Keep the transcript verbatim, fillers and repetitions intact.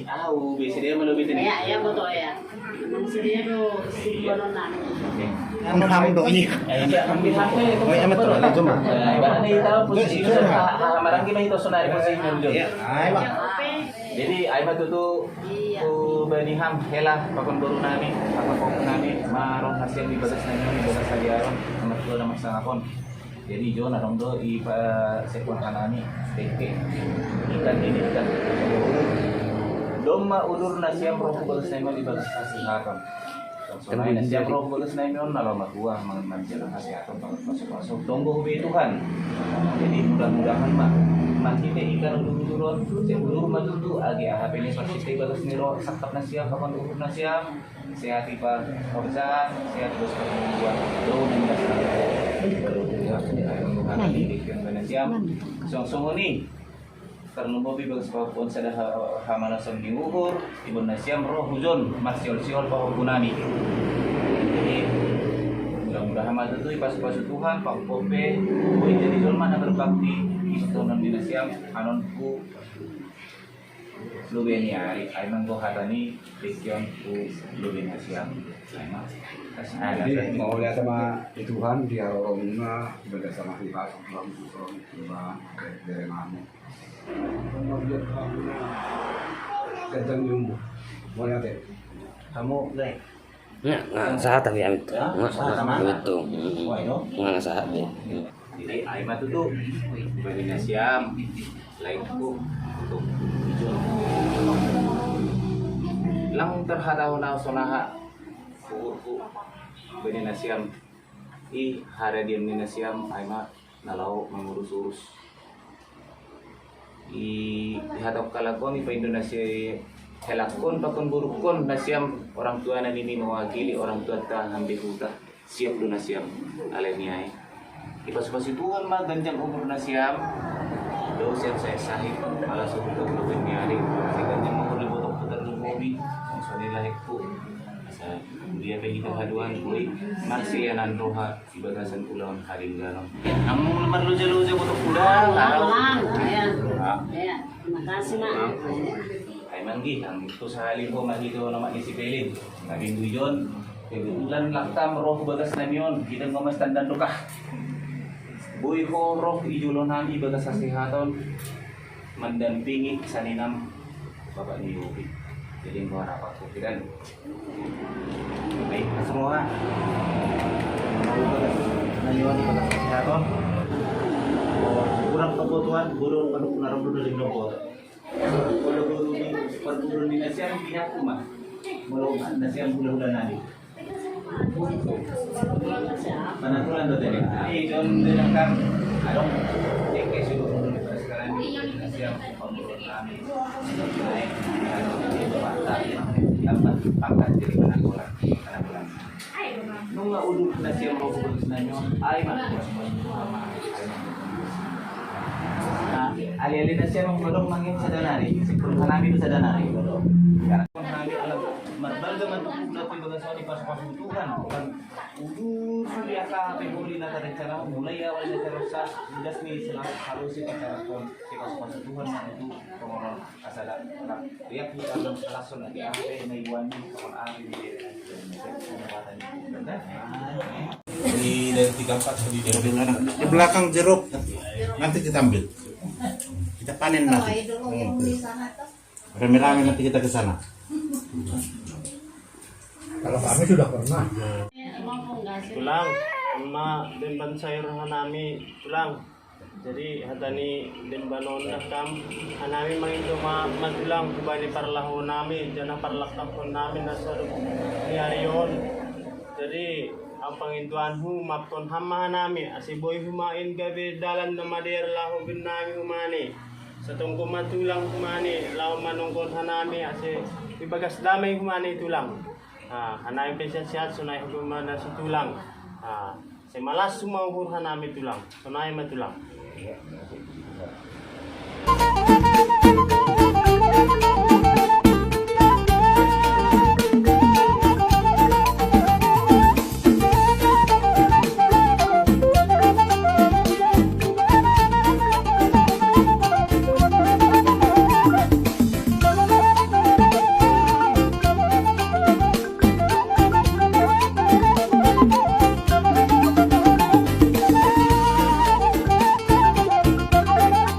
Au, bisa dia malu bitin. Ya, ya, betul ya. Maksudnya tuh si Bononan. Ang ham do iya. Ay, hindi, ang bihasa ito. Ay, ama to, alam ko ma. Ibarat na ito, posisyon sa maranggi na ito, sunari posisyon doon. Iya, ay, ma. Jadi, ay matutu Iya. Ku baniham hela pakon boru nami, pakon boru nami, maroh nasiam di bagas nami, di bagas sadiaron, nomor dua nomor sangapon. Jadi jo narong do i pa sekon hanami, teke. Ikan ini ikan. Domma udur nasiam roh bagas nami di bagas kasihatan. Sonai nasiam roh bagas nami on nalo matua mangan manjala kasihatan banget masuk masuk. Tonggo hubi Tuhan. Jadi mudah-mudahan mah masih ikan udur uduron, saya udur mah tutu agi ahapene pasti bagas niro sakap nasiam, kapan udur nasiam, sehat ipa pekerjaan, sehat bos kedua, jauh dan nasiam. Song song ini karena bobi bagas papuan sada ha- hamana song ni uhur, ibon nasiam roh hujon marsiol-siol pahupunani. Jadi mudah-mudahan mah tutu ipasu-pasu Tuhan, pahupope, boy jadi jolma na berbakti, istonon di nasiam, anon ku Lubeni ari, ai manggo hatani lekion ku Lubeni asiam. Ai ma, kasih ada. Jadi mau lihat sama Tuhan di arorongnya, ibadah sama kita, sama Tuhan, sama dari mana. Kencang nyumbu. Mau lihat ya? Kamu naik. Nga, nga sahat ang gamit. Ya, Nga, sahat naman. Betul. Wah, ino? Nga sahat ya. Jadi ai mah tutu, Lubeni asiam, lain ku untuk hijau. Lang terhadau nau sonaha, ukur ku, Lubeni asiam, i hara diam ni nasiam, ai ma nalau mengurus-urus. I dihatau kalakon i pa Indonesia helakon pakon burukon nasiam orang tua na nini mewakili orang tua ta hambe huta siap do nasiam alai ni ai. Ipasu-pasu Tuhan ma ganjang umur nasiam. Do siap saya sahit malah suruh ke belum ni ari. Saya ganjang umur di botok putar di bobi. Sonsoni lahek ku. Asa dia pe hita haduan kui. Maksi yanan roha. Ibagasan ulaon haringganon. Namu marloja-loja botok kuda. Lang, ya. Ya. Terima kasih, Mak. Ai manggi, ang itu sahali ko manggi ko nama ni si Pelin. Tapi bujon, kebetulan laktam roh bagas namion, kita ngomas tandan dokah. Boy ho roh ijolo nami bagas hasehaton. Mendampingi saninam Bapak ni Yopi. Jadi engkau harapan ku kiran. Baik, semua. Nanyuan pada kesehatan. Kurang kebutuhan guru pada penarung dulu di nopo. Kalau guru di perguru di nasiam pihak rumah. Kalau nasiam hula-hula nani. Panatulan tu tadi. Eh, John dia kan. Adong. Oke, sudah dulu sekarang ni. Nasiam pemurun kami. Tambah pangkat jadi panatulan. Panatulan. Nunga udur nasiam roh kudus nanyo. Ai ma. Nah, ali-ali nasiam roh mangin sadanari. Sepuluh kanami tu sadanari. Sekarang kami alam marbalga mantuk udah tu bagas wani pas-pas Tuhan. Udur suliaka pe boli na tarencana mulai awal na tarencana udah ni selalu harus kita telepon kita semua Tuhan itu pengoran asal dia kita langsung lagi apa yang iwan ini pengoran ini. Ini dari tiga empat tadi dia. Di belakang jeruk. Nanti kita ambil. Kita panen nanti. Hmm. Rame-rame nanti kita ke sana. Kalau kami sudah pernah. Tulang, ma demban sayur hanami tulang. Jadi hatani demban on dah kam hanami mangindo ma matulang kubani parlaho nami jana parlakap nami nasaru ni arion. Jadi ampang intuanhu mapton hama hanami asi boy humain gabe dalan nama der laho bin nami humani. Satongko matulang humani lao manongkon hanami asi ibagas damai humani tulang. Ha, hanai pe sehat-sehat sonai hubungan si tulang. Ha, semalas suma uhur hanami tulang. Sonai ma tulang.